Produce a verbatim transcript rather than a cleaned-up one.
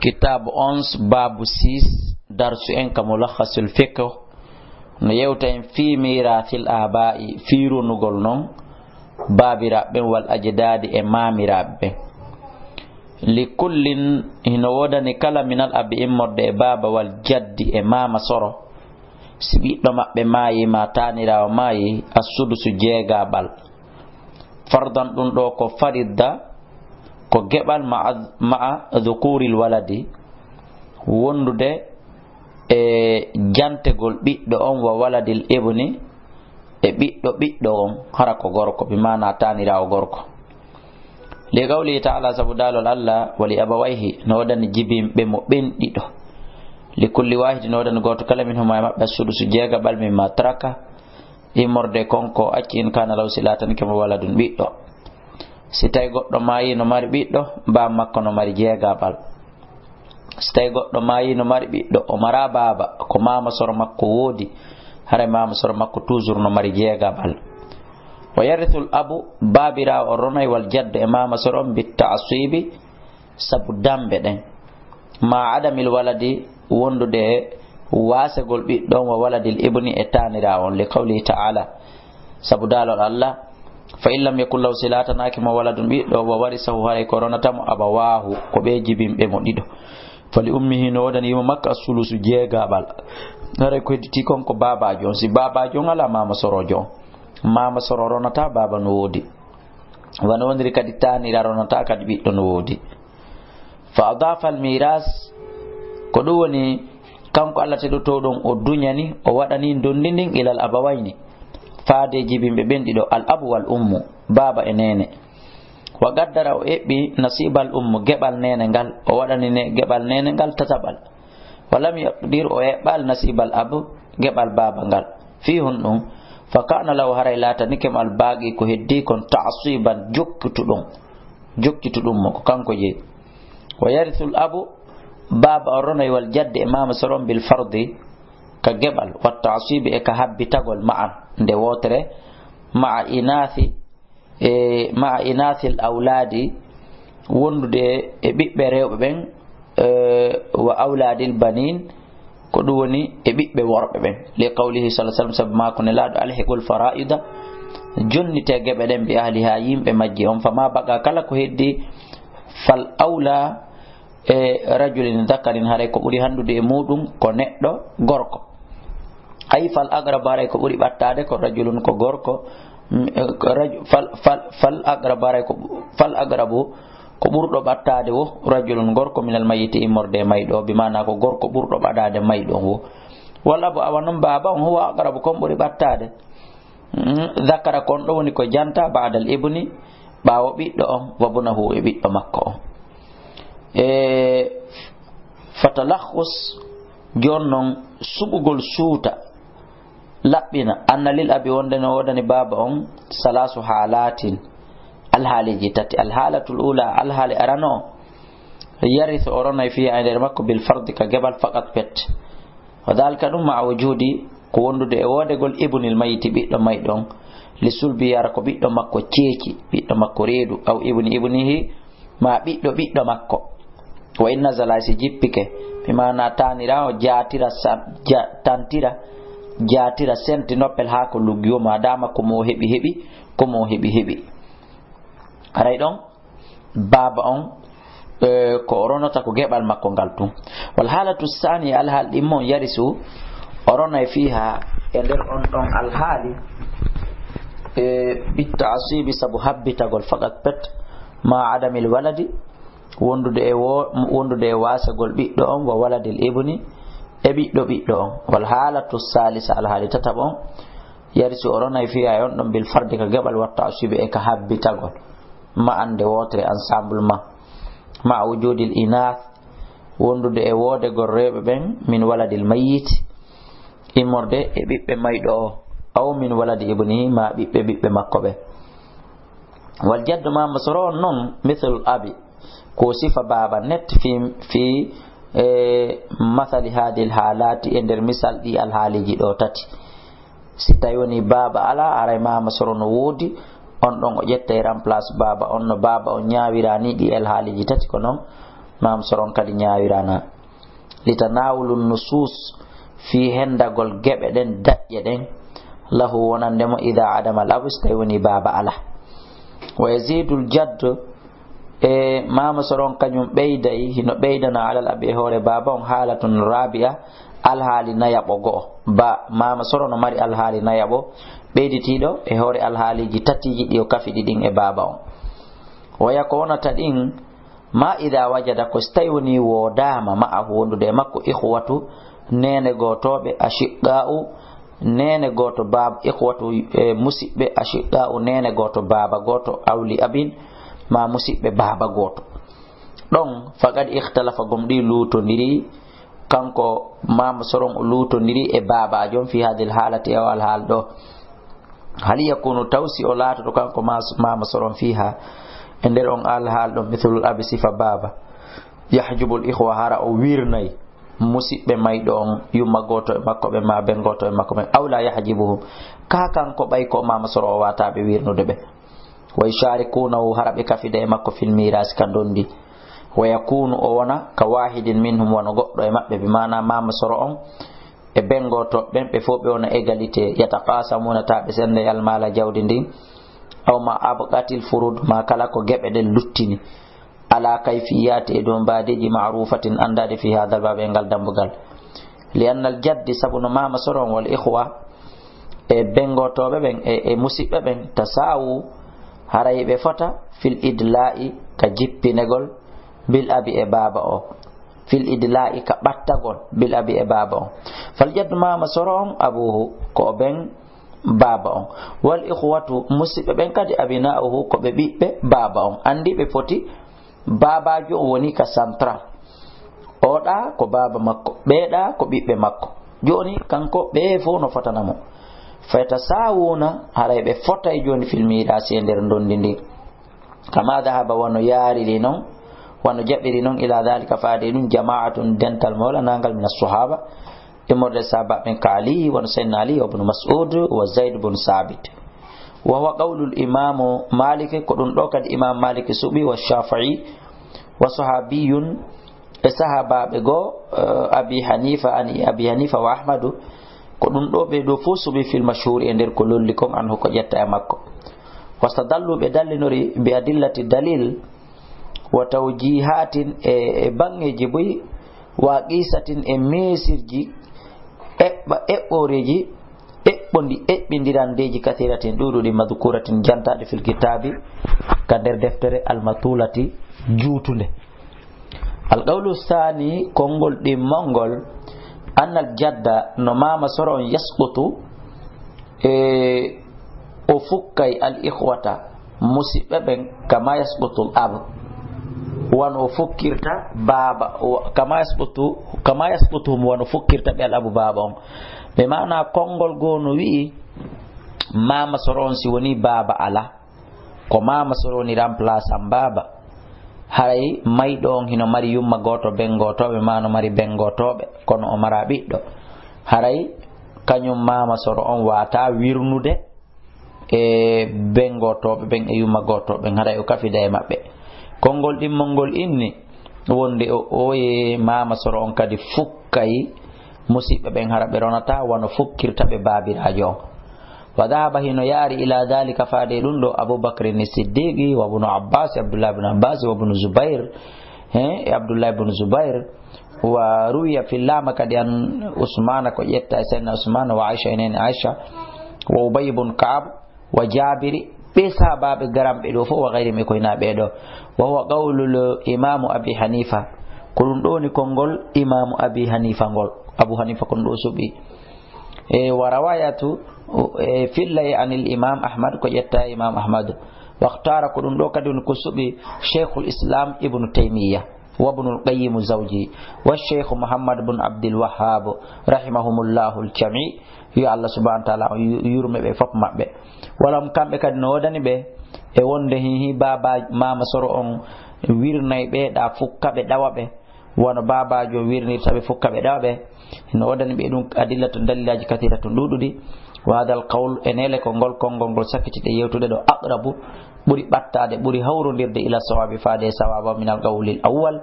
Kitaabu onze, baabu six, darsu en ka Mulakhasul Fiqh, no yewta en fii miiraathil aabaa'i, fii ronugol non baabiraaɓe ɓen, wal ajdaadi, e maamiraaɓe ɓen. Li kullin, hino woodani kala, minal abi, immorde e baaba, wal jaddi, e maama soro, si ɓiɗɗo maɓɓe maayii maa taaniraawo maayii, assudusu, jeegaɓal. Fardan, ɗum ɗoo ko farida, ko geɓal, ma'a, ma'a dhukuril waladi, wondude e jantegol ɓiɗɗo on, wa waladil ibni, e ɓiɗɗo ɓiɗɗo on, hara ko gorko, bi maana taaniraawo gorko. Li qawlihi ta'ala, sabu daalol Allah, wa li abawayhi, no woodani jibinɓe mo ɓen ɗiɗo. Li kulli waahidin, no woodani gooto kala, minhumaa, e maɓɓe, assudusu, jeegaɓal, mimmaa taraka, immorde kon ko acci, in kaana lahu, si laatanike mo, waladun, ɓiɗɗo. Si tawi goɗɗo maayii no mari ɓiɗɗo, baaba makko no mari jeegaɓal. Si tawi goɗɗo maayii no mari ɓiɗɗo, o maraa baaba, ko maama soro makko woodi, haray maama soro makko toujours no mari jeegaɓal. Wa yarithul abu, baabiraawo on ronay, wal jaddu, e maama soro on, bit ta'sibi, sabu dambe ɗen. Ma adamil waladi, wondude e waasegol ɓiɗɗo on, wa waladil ibni, e taaniraawo on, li qawlihi ta'ala, sabu daalol Allah, fa in lam yakun lahu, si laatanaaki mo, waladun, ɓiɗɗo, wa warisahu, haray ko ronata mo, abawaahu, ko ɓe jibinɓe mo ɗiɗo. Fa li ummihi, no woodani yumma makko, assulusu, jeegaɓal. Haray ko hedditii kon ko baabaajo on. Si baabaajo on alaa, maama soroojo on. Maama soro ronata, baaba no woodi. Wano woniri kadi, taanira ronata kadi, ɓiɗɗo no woodi. Fa adaafa al miiras, ko ɗum woni kanko Allah teddotooɗo on, o duñani, o waɗani ndondi ndin, ilal abawayni, faade jibinɓe ɓen ɗiɗo, al abu wal ummu, baaba e neene. Wa qaddara, o eɓɓi, nasibal ummu, geɓal neene ngal, o waɗani ne, geɓal neene ngal tataɓal. Wa lam yaqdir, o eɓɓaali, nasibal abu, geɓal baaba ngal. Fii honɗum? Fa kaana lahu, haray laatanike mo, al baaqi, ko heddii kon, ta'siban, jokkituɗum, jokkituɗum mo, ko kanko jeyi. Wa yarisul abu, baaba on ronay, wal jaddi, e maama soro on, bil fardi, ka geɓal, wat ta'sibi, e ka habbitagol, ma'an, nde wootere, ma'a inaathi, e ma'a inaathil awlaadi, wondude e ɓiɓɓe rewɓe ɓen, e, wa awlaadil baniin, ko ɗum woni e ɓiɓɓe worɓe ɓen. Li qawlihi sallallahu alaihi wasallam, sabu maako Nelaaɗo, alhiqul faraa'ida, jonnite geɓe ɗen, bi ahliha, yimɓe majji on, fama baqa, kala ko heddi, fal awla, e rajulin dhakarin, haray ko ɓuri hanndude e muɗum ko neɗɗo gorko. Ay fal aqrabu, haray ko ɓuri ɓattaade ko rajulun, ko gorko, mm, e, ko raju-, fal, fal, fal aqrabu, haray ko, fal aqrabu, ko ɓurɗo ɓattaade wo rajulun, gorko, minal mayyiti, immorde e mayɗo, bi maana ko gorko ɓurɗo ɓadaade mayɗo on wo. Wal abu, awa non baaba on, huwa aqrabu, kon ɓuri ɓattaade. Mm, dhakara, kon ɗo woni ko janta, ba'dal ibni, ɓaawo ɓiɗɗo on, wa bunahu, e ɓiɗɗo makko on. E fatalakhus, jooni non suɓugol suuta, laɓɓina, anna lil abi, wonde no woodani baaba on, salaasu haalatin, alhaaliiji tati. Alhaalatul uula, alhaali arano on, yarisu, o ronay, fii, e nder makko, bil fardi, ka geɓal, faqat, pet. Wa dhalika, ɗum, ma'a wujudi, ko wondude e woodegol, ibnil mayyiti, ɓiɗɗo mayɗo on, li sulbi, yara ko ɓiɗɗo makko ceeki, ɓiɗɗo makko reedu, aw ibni ibnihi, ma ɓiɗɗo ɓiɗɗo makko. Wa in nazala, si jippike, bi maana taanira o jaatira sa-, ja-, tantira, jaatira senti noppel haa ko luggi o, ma dama ko mo heɓi heɓi, ko mo heɓi heɓi. Haray ɗon, baaba on, e, ko o ronata ko geɓal makko ngal tun. Wal haalatu saani, alhaali ɗimmo on, yarisu, o ronay, fiiha, e nder on ɗon alhaali, e, bitta'sibi, sabu habbitagol, faqat, pet, ma adamil waladi, wondude e wo-, wondude e waasegol ɓiɗɗo on, wa waladil ibni, e ɓiɗɗo ɓiɗɗo on. Wal haalatu saalisa, alhaali tataɓo on, yarisu, o ronay, fiiha, e on ɗon, bil fardi, ka geɓal, wat ta'sibi, e ka habbitagol, ma'an, nde wootere, ensemble, ma, ma wujudil inaath, wondude e woodegol rewɓe ɓen, min waladil mayyit, immorde e ɓiɓɓe mayɗo o, aw min waladi ibnihi, ma ɓiɓɓe ɓiɓɓe makko ɓen. Wal jaddu, maama soro on non, mithlul abi, ko sifa baaba net, fi, fi, e, mathali hadil haalati, e nder misal ɗi alhaaliiji ɗo tati. Si tawi woni baaba alaa, haray maama soro no woodi, on ɗon o ƴettay remplace baaba on, no baaba on ñaawira ni ɗi alhaaliiji tati ko non. Maama Soro on kadi ñaawiraana. Li tanaawuli nusuus fii hendagol geɓe ɗen, daƴƴe ɗen, lahu wonande mo, idaa adama al abu, so tawi wonii baaba alaa. Wa yaziidul jadd, e Maama Soro on kañum ɓeyday, hino ɓeydana alal abi e hoore baaba on, haalatun raabi'a, alhaali nayaɓo go'o. Ba, Maama Soro no mari alhaali nayaɓo, ɓeyditiiɗo e hoore alhaaliiji tatiiji ɗi o kafidi ɗin e baaba on. Wa ya ko wonata ɗin, ma idaa wajada, ko si tawi wonii woodaama, ma'ahu, wondude e makko, ikhwatu, neene gootooɓe, ashiqqaa'u, neene gooto baaba, ikhwatu, e, musiɓɓe, ashiqqaa'u, neene gooto baaba gooto, aw li abin, ma musiɓɓe baaba gooto. Ɗon, faqad ikhtalafa, gom ɗi luutondiri, kanko Maama Soro on o luutondiri e baabaajo on, fi haadihil haalati, e o alhaal ɗo. Hal yakunu, taw si o laatoto kanko Maama Soro on, fiiha, e nder on alhaal ɗon, mithlul abi, sifa baaba, yahjubul ikhwa, hara o wirnay musiɓɓe mayɗo on, yumma gooto e makko ɓen, ma ben gooto e makko ɓen, aw la yahjibuhum, ka kanko ɓay ko Maama Soro o waawataa ɓe wirnude ɓe. Wa yusharikunahu, hara ɓe kafida e makko, fil miiraasi, ka ndondi. Wa yakunu, o wona, ka waahidin minhum, wano goɗɗo e maɓɓe, bi maana Maama Soro on, e ben gooto ɓen, ɓe fof ɓe wona égalité, yataqasamuna, ta ɓe senda e almaala, jawdi ndin, aw ma abqatil furud, ma kala ko geɓe ɗen luttini, ala kayfiyaati, e dow mbaadiiji, ma'rufatin, anndaaɗi, fi haadal baabi, e ngal dambugal. Li annal jaddi, sabu no Maama Soro on, wal ikhwa, e ben gootooɓe ɓen, e, e musiɓɓe ɓen, tasaawu, haray ɓe fota, fil idla'i, ka jippinegol, bil abi, e baaba o. Fil idla'i, ka ɓattagol, bil abi, e baaba on. Fal jaddu, Maama Soro on, abuhu, ko o ben baaba on. Wal ikhwatu, musiɓɓe ɓen kadi, abna'uhu, ko ɓe ɓiɓɓe baaba on. Anndi ɓe foti, baabaajo on woni ka central. Oɗa ko baaba makko, ɓeɗa ko ɓiɓɓe makko. Jooni kanko ɓe fof no fotana mo. Fa yatasawuna, haray ɓe fotay jooni, fil miiraasi, e nder ndondi ndin. Kama dahaba, wano yaariri non, wano jaɓiri non, ila dhalika, faade ɗum, jama'atun, dental mawlanangal, min as-sahaba, immorde sahaba ɓen, ka Ali, wano Sayyidina Ali, wa ibn Mas'ud, wa Zayd ibn Sabit. Wa huwa qawlul imamu Malik, ko ɗum ɗo kadi Imam Malik suɓi, wa Shafi'i, wa sahabiyun, e sahabaaɓe goo, eh, Abi Hanifa, ani Abi Hanifa wa Ahmadu, ko ɗum ɗo ɓe ɗo fof suɓi, fil mashhur, e nder ko lolli kon, anhu, ko ƴetta e makko. Wastadallu, ɓe dallinori, bi adillati, dalil, wa tawjihatin, e, e baŋŋeeji buy, wa qisatin, e meesirji, eɓɓa-, eɓɓooreeji, eɓɓondi-, eɓɓindirandeeji, kathiratin, ɗuuɗuɗi, madhkuratin, jantaaɗi, fil kitaabi, ka nder deftere, al matulati, juutunde. Al qawlu thani, konngol ɗimmol ngol, annal jadda, no Maama Soro on, yasqutu, e o fukkay, al ikhwata, musiɓɓe ɓen, kama yasqutul ab, wano o fukkirta baaba, o, kama yasqutu, kama yasqutuhum, wano fukkirta ɓe al abu, baaba on. Ɓe maana konngol goo no wi'i, Maama Soro on, si woni baaba ala, ko Maama Soro woni remplaçant baaba. Haray mayɗo on hino mari yumma gooto, ben gootooɓe, maa no mari ben gootooɓe, kono o mara ɓiɗɗo. Haray kañum Maama Soro on waata wirnude e ben gootooɓe ɓen e yumma gootooɓe ɓen, haray o kafida e maɓɓe. Konngol ɗimmol ngol inni wonde o, oye Maama Soro on kadi fukkay musiɓɓe ɓen, hara ɓe ronata wano fukkirta ɓe baabiraajo on. Wa dhahaba, hino yaari, ila dhalika, faade ɗum ɗo, Abu Bakrin Siddiqi, wa Ibnu Abbas, Abdullah ibn Abbas, wa Ibnu Zubair, he, e Abdullah ibn Zubair, wa ruwiya, fillaama kadi an Usmana, ko ƴetta e Sayyidina Usmana, wa Aisha, e nene Aisha, wa Ubay ibn Ka'ab, wa Jabiri, ɓe sahabaaɓe garamɓe ɗo fof, wa ghayrihim, e ko hinaa ɓee ɗo. Wa huwa qawlul Imaamu Abi Hanifa, ko ɗum ɗo woni konngol Imaamu Abi Hanifa ngol. Abu Hanifa ko ɗum ɗo suɓi. E, wa rawayatu, e, fillay anil Imam Ahmad, ko ƴetta e Imam Ahmad. Wa ikhtara, ko ɗum ɗo kadi woni ko suɓi Shaykhul Islam Ibnu Taymiyya, wa Ibnul Qayyim Zawji, wa Shaykh Muhammad bin Abdul Wahhab, rahimahumullahu al-jami', yo Allah subhanahu wa ta'ala yu-, yurme ɓe fof maɓɓe. Walahum, kamɓe kadi no woodani ɓe e wonde hi, hi baaba Maama Soro on wirnay ɓe ɗa fukka ɓe ɗawa ɓe. Wano baabaajo wirnirta ɓe fukka ɓe ɗawa ɓe, no woodani ɓe ɗum adillatun, dalilaaji, kathiratun, ɗuuɗuɗi. Wa hadal qawl, e nele ko ngol konngol ngol sakkitiɗe yewtude ɗo, aqrabu, ɓuri ɓattaade, ɓuri hawrondirde, ila sawabi, faade e sawaba, minal qawlil awwal.